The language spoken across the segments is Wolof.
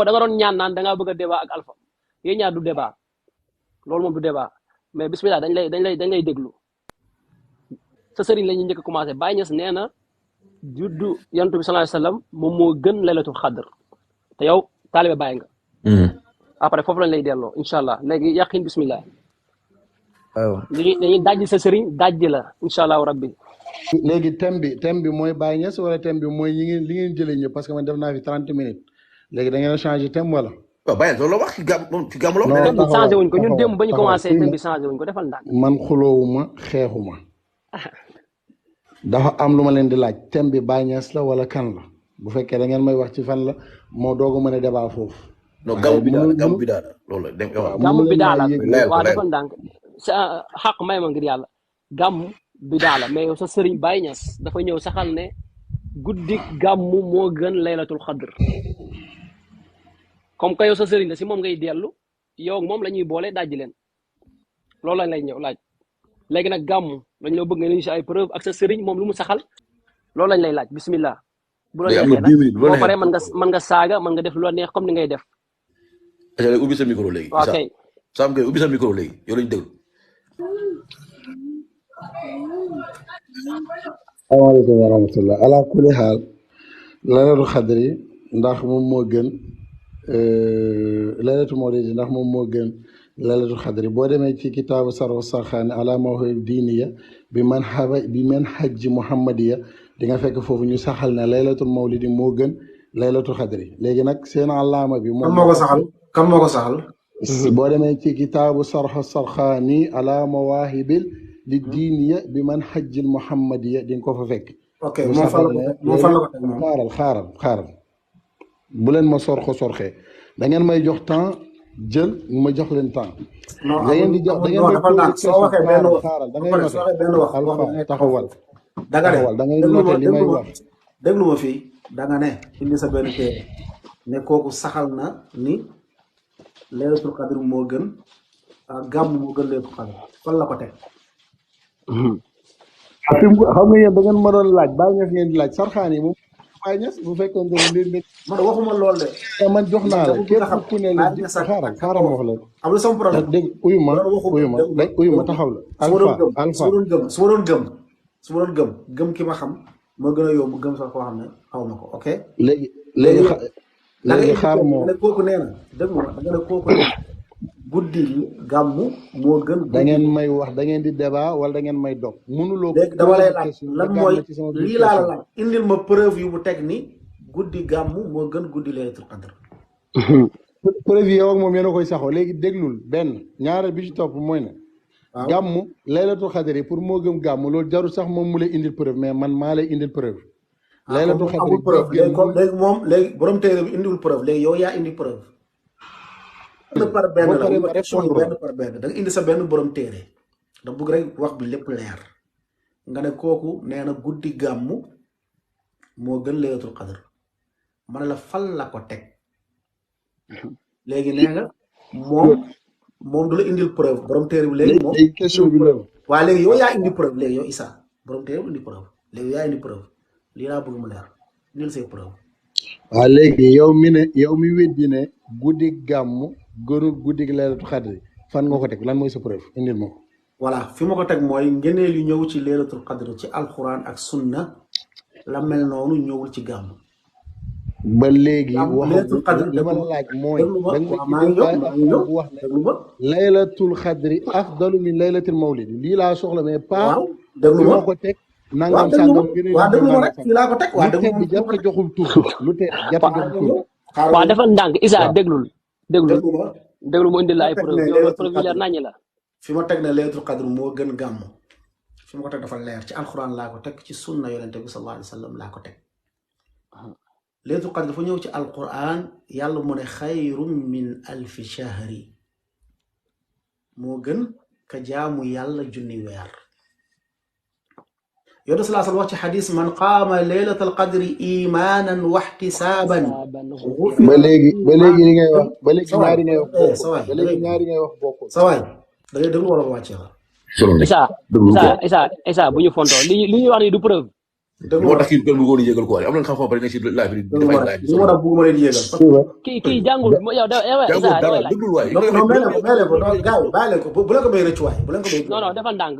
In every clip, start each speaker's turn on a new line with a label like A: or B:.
A: da nga doon ñaan naan da ngaa bëgg a débat ak Alpha yéen ñaar du débat loolu moom du débat mais bismillah dañ lay déglu sa sëriñ la ñuy njëkk a commencé Baye Niass nee na juddu yonent bi sallallahu alayhi wasallam moom moo gën laylatul xadr te yow taalibe Baye nga. après foofu lañ lay delloo incha allah léegi yàqin bismillah.
B: waaw
A: dañuy dajji sa sëriñ dajji la incha allahu rabbi.
C: léegi thème bi mooy Baye Niass wala thème bi mooy li ngeen jëlee ñëpp parce que man def naa fi 30 minutes léegi da ngeen a changé thème wala.
D: waaw Baye loolu la wax ci gàmm la.
A: thème bi changé wuñ ko ñun démb ba ñu commencé thème bi changé wuñ ko defal ndànk.
C: man xuloowuma xeexuma dafa am lu ma leen di laaj thème bi Baye Niass la wala kan la bu fekkee da ngeen may wax ci fan la moo doog a mën a débat foofu.
D: non gàmm bi daal gàmm bi daal loolu la dégg nga waaw.
A: gàmm bi daal waaw defal ndànk sa xaq may ma ngir yàlla gàmm bi daal mais yow sa sëriñ Baye Niass dafa ñëw saxal ne guddi gàmm moo gën laylatul xadr comme que yow sa sëriñ la si moom ngay dellu yow moom la ñuy boole dajji leen loolu lañ lay ñëw laaj léegi nag gàmm dañ loo bëgg nga ni si ay preuve ak sa sëriñ moom lu mu saxal loolu lañ lay laaj bismillah bu la neexee nag boo paree mën nga saaga mën nga def lu la neex comme ni ngay def.
D: ubbi sa micro léegi.
A: waaw kay
D: Sam Gueye ubbi sa micro léegi yow lañu déglu.
C: asalaamaaleykum wa rahmatullah ala kulli xaal laylatul xadri ndax moom moo gën laylatul mawlidi ndax moom moo gën laylatul xadri boo demee ci kitaabu sarwa sarxaani ala mawhib diiniya bi man xajji muhammadiya di nga fekk foofu ñu saxal ne laylatul mawlidi moo gën laylatul xadri léegi nag seen alaama bi moom
B: kan moo ko saxal
C: boo demee ci kitaabu sarwa sarxaani ala mawahibil li diiniya bi man xajjil muhammadiya di nga ko fa fekk.
B: ok moom fan la ko teg moom
C: xaaral bu leen ma sorxee da ngeen may jox temps jël ma jox leen temps. da ngeen di jox da ngeen di
B: soo waxee benn wax
C: xaaral da ngay
B: soo waxee benn wax
C: taxawal.
B: da nga ne
C: da ngay noté li may wax.
B: déglu ma fii da nga ne indi sa benn téere ne kooku saxal na ni laylatul qadr moo gën gàmm moo gën laylatul qadr fan la ko teg.
C: xam nga yéen da ngeen ma doon laaj Baye Niass ngeen di laaj sarxaan yi moom Baye Niass bu fekkoon ne lii
B: man waxuma lool de.
C: man jox naa la képp ku ne la xaaral ma wax la.
B: am na sama problème
C: dégg uyu ma taxaw la. alpha
B: su ma doon gëm ki ma xam moo gën a yomb gëm sax koo xam ne xaw ma ko ok.
C: léegi xaaral ma
B: ne kooku nee na dégg nga da nga ne kooku nee na guddi gi gàmmu moo gën.
C: da ngeen may wax da ngeen di débat wala da ngeen may dog. mënuloo
B: léegi dama lay laaj lan mooy lii laa la laaj indil ma preuve yu bu teg ni guddi gàmmu moo gën guddi laylatul qadr.
C: preuve yi yow ak moom yéen a koy saxoo léegi déglul benn ñaareel bi ci topp mooy ne. waaw gàmmu laylatul qadr yi pour moo gëm gàmmu loolu jarul sax moom mu lay indil preuve mais man maa lay indil preuve. laylatul qadr
B: amul preuve léegi moom léegi borom téere bi indiwul preuve léegi yow yaa indi preuve. benn par benn la benn par benn da nga indi sa benn borom téere da bëgg rek wax bi lépp leer nga ne kooku nee na guddi gàmmu moo gën laylatul qadr ma ne la fal la ko teg léegi nee nga moom du la indil preuve borom téere bi léegi moom
C: question bi la
B: waaye léegi yow yaa indi preuve léegi yow Issa borom téere bi indi preuve léegi yaa indi preuve lii laa bëgg mu leer indil say preuve.
C: waaw léegi yow mi weddi ne guddi gàmmu gënul guddi gi laylatul qadr fan nga ko teg lan mooy sa preuve indil ma ko.
B: voilà fi ma ko teg mooy ngeneel yu ñëw ci laylatul qadr ci alquran ak sunna la mel noonu ñëwul ci gàmm.
C: ba léegi wax li ma la laaj mooy.
B: maa ngi ñëw
C: wax ne laylatul qadr afdalu min laylatil mawlid lii laa soxla mais pas.
B: waaw déglu ma
C: ko teg. nangam sàngam
B: waaw déglu ma rek fii laa ko teg. waaw
C: déglu ma lu teg joxul tur lu teg jàpp joxul tur.
A: waaw dafa ndànk Issa déglu mu indi la ay preuve yow preuve leer nañu la.
B: fi ma teg ne laylatul qadr moo gën gàmm fi ma ko teg dafa leer ci alxuraan laa ko teg ci sunna yonente bi sallallahu alayhi wa sallam laa ko teg laylatul qadr dafa ñëw ci alxuraan yàlla mu ne xayrun min alfi shahri moo gën ka jaamu yàlla junni weer yonente sallallahu alayhi wa sallam wax ci xadis man qaama laylatul qadri imaanan wa ihtisaaban
C: ba léegi li ngay wax ba léegi ñaari ngay wax bokkul
B: sawaay da ngay déglu wala wàccee la
A: Issa bu ñu fontoo li ñuy wax ni du preuve
B: déglu
D: moo tax kii kenn bëggoon yégal quoi am na xam-xam bari nekk ci live bi
B: déglu
D: dafay
B: ma
D: live bi
B: li moo tax bëgguma leen yéegal
A: kii jàngul yow
D: jàngoo dara déglu waay
B: non may leen ko non gars yi bàyyi leen ko bu leen ko may rëcc waay bu leen ko may
A: non defal ndànk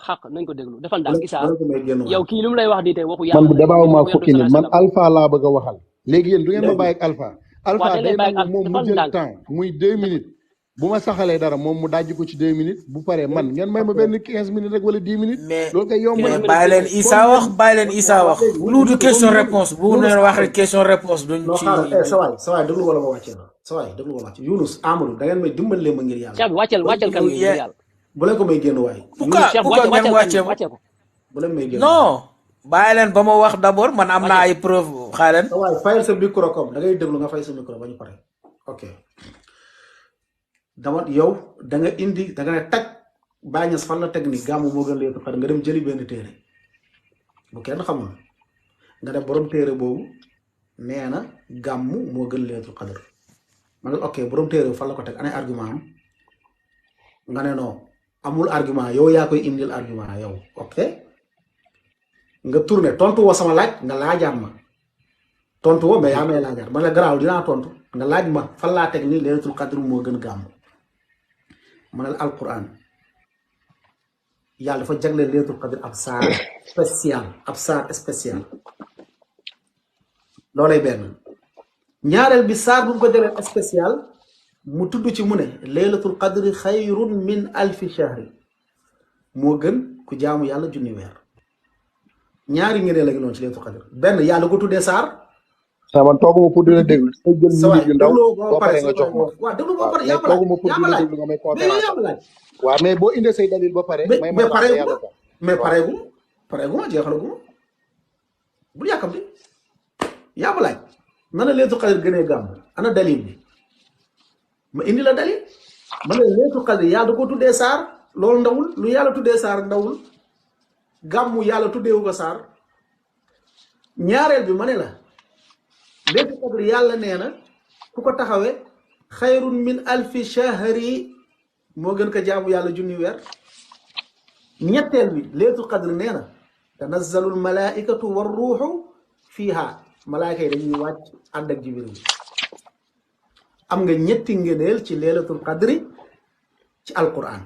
A: xaq nañ ko déglu defal ndànk Issa
B: bu leen ko may génn waay
A: yow kii li mu lay wax di tey waxu
C: man
A: yàlla
C: bu débat maa fukki nit man
A: sallallahu
C: alpha laa bëgg a waxal léegi yéen du ngeen ma bàyyi ak alpha alpha
A: dañ lay
C: day
A: bàyyi ak
C: nangu moom mu
A: defal
C: jël
A: ndànk.
C: temps muy 2 minutes bu ma saxalee dara moom mu dajji ko ci 2 minutes bu paree man ngeen may ma benn 15 minutes rek wala 10 minutes
E: mais
C: loolu kay yomb na
E: mais bàyyi leen Issa wax bàyyi leen Issa wax lu du question réponse bu ne wax rek question réponse duñ
B: non
E: ci
B: xaaral sa waay déglu wala ma wàccee la sa waay déglu ma wàccee Younous Amadou da ngeen may dimbali leen ma ngir yàlla
A: Cheikh bi wàccel kan
E: Yeah.
A: ngir yàlla
B: bu leen ko may génn waay
E: pourquoi
A: Cheikh
E: pourquoi ngeen wàcce ma
A: wàccee ko
B: bu leen may génn
E: non bàyyi leen ba ma wax d'abord man am naa ay preuve xaar leen
B: sa waay fayal sa micro comme da ngay déglu nga fay sa micro ba ñu pare ok dama yow da nga indi da nga ne taj bàññas fan la teg ni gàmmu moo gën leetu xadar nga dem jëli benn téere bu kenn xamul nga dem borom téere boobu nee na gàmmu moo gën leetu xadar ma ne ok borom téere fan la ko teg anay argument am nga ne non amul argument yow yaa koy indil argument yow ok nga tourné tontu woo sama laaj nga laajaat ma tontu woo mais yaa may laajaat ma ne la garaaw dinaa tontu nga laaj ma fan laa teg ni leetul xadr moo gën gàmm ma ne la alquran yàlla dafa jagleel leetul xadr ab saar spécial loolay benn ñaareel bi saar bu mu ko jagleel spécial mu tudd ci mu ne leelatul qadri xayrun min alfi shahri moo gën ku jaamu yàlla junni weer ñaari ngeen la ngi noonu ci leelatul qadri benn yàlla ko tuddee saar
C: saa man tooguma pour di la déglu say jël minute yu ndaw
B: dégloo
C: boo paree nga jox ma
B: waaw déglu boo
C: waaw
B: pare
C: mais
B: yaa ma laaj
C: tooguma pour
B: yaa
C: di
B: ma
C: la
B: laaj
C: déglu nga may
B: mais yow
C: conférence
B: yaa ma laaj
C: waaw mais boo indee say dalil ba pare may ma
B: mais
C: wax
B: pareegu
C: yàlla tax
B: mais
C: waaw
B: pareegu jeexalagu ma bul yàkkamti yaa ma laaj na la leelatul qadri gënee gàmm ana dalil bi ma indi la dalil ma ne leelatul qadri yàlla da ko tuddee saar loolu ndawul lu yàlla tuddee saar ndawul gàmmu yàlla tuddeewu ko saar ñaareel bi ma ne la leelatul qadri yàlla nee na ku ko taxawee xayrun min alfi shahri moo gën ko jaamu yàlla junni weer ñetteel bi leelatul qadri nee na tanazzalul malaikatu war ruuxu fiiha malaayka yi dañuy wàcc ànd ak jibril am nga ñetti ngëneel ci leelatul qadri ci alquran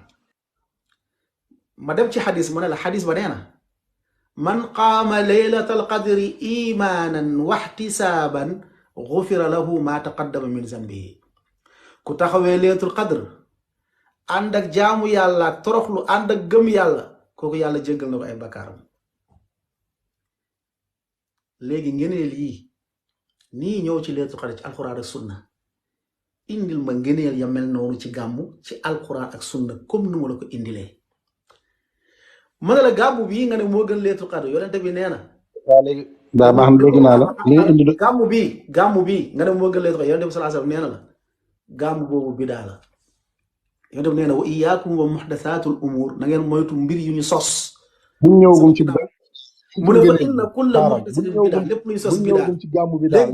B: ma dem ci xadis ma ne la xadis ba nee na man qaama leelatal qadri imaanan waxtisaaban gufira lahu ma taqaddama min zanbihi ku taxawee leelatul qadr ànd ak jaamu yàlla ak toroxlu ànd ak gëm yàlla kooku yàlla jéggal na ko ay bakkaaram léegi ngëneel yi nii ñëw ci leelatul qadr ci alquran ak sunna indil ma ngëneel ya mel noonu ci gàmmu ci alquran ak sunna comme nu ma la ko indilee ma ne la gàmmu bii nga ne moo gën leelatul qadr yonente bi nee na
C: waaw léegi daa baax na dégg naa la li nga indi
B: gàmmu bii nga ne moo gën leelatul qadr yonente bi sallallahu alayhi wasallam nee na la gàmmu boobu bidaa la yonente bi nee na wa iyaakum wa muhdathatul umur na ngeen moytu mbir yu ñu sos
C: bu ñu ñëwagum ci
B: mu ne fa inna kulla muhdathatin bidaa lépp luy sos bidaa
C: ci gàmmu bi
B: léegi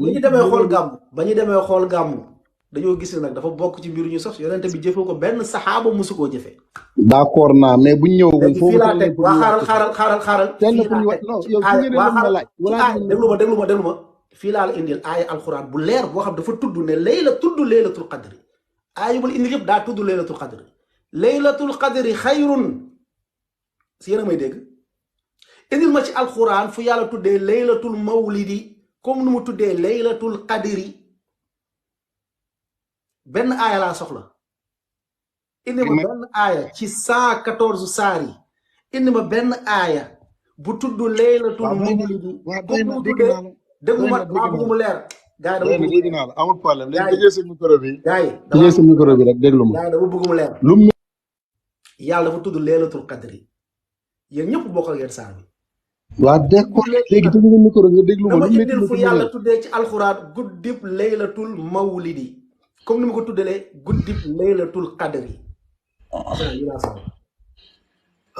B: ba ñu demee xool gàmmu dañoo gis ne nag dafa bokk ci mbir ñu sos yonente bi jëfe ko benn saxaaba musu koo jëfe
C: d'accord naa mais bu ñu ñëwagum foofu
B: fii laa teg waa xaaral
C: kenn pour ñu wax non yow fi ngeen ma laaj
B: déglu ma fii laa la indil aaya alxuraan bu leer boo xam dafa tudd ne laylatul qadri aaya bul indi yëpp daa tudd laylatul qadri laylatul qadri xayrun si yéen a may dégg indil ma ci alxuraan fu yàlla tuddee laylatul mawlidi comme nu mu tuddee laylatul qadri benn aaya laa soxla indi ma benn aaya ci 114 saar yi indi ma benn aaya bu tudd laylatul mawlidi comme nu mu tuddee déglu ma maa bëgg mu leer gars yi dama
C: dégg naa la amul problème léegi tëjee sa micro bi
B: gars yi
C: tëjee sa micro bi rek déglu ma
B: gars yi dama bëgg mu leer
C: lu
B: yàlla dafa tudd laylatul qadri yéen ñëpp bokkal ngeen saar bi
C: waa d'accord léegi tëj nga micro nga déglu ma
B: dama
C: lu
B: indil fu yàlla tuddee ci alxuraan guddib laylatul mawlidi comme ni ma ko tuddalee guddib laylatul qadri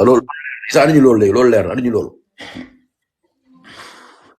D: loolu isa andi ñu loolu léegi loolu leer na andi ñu loolu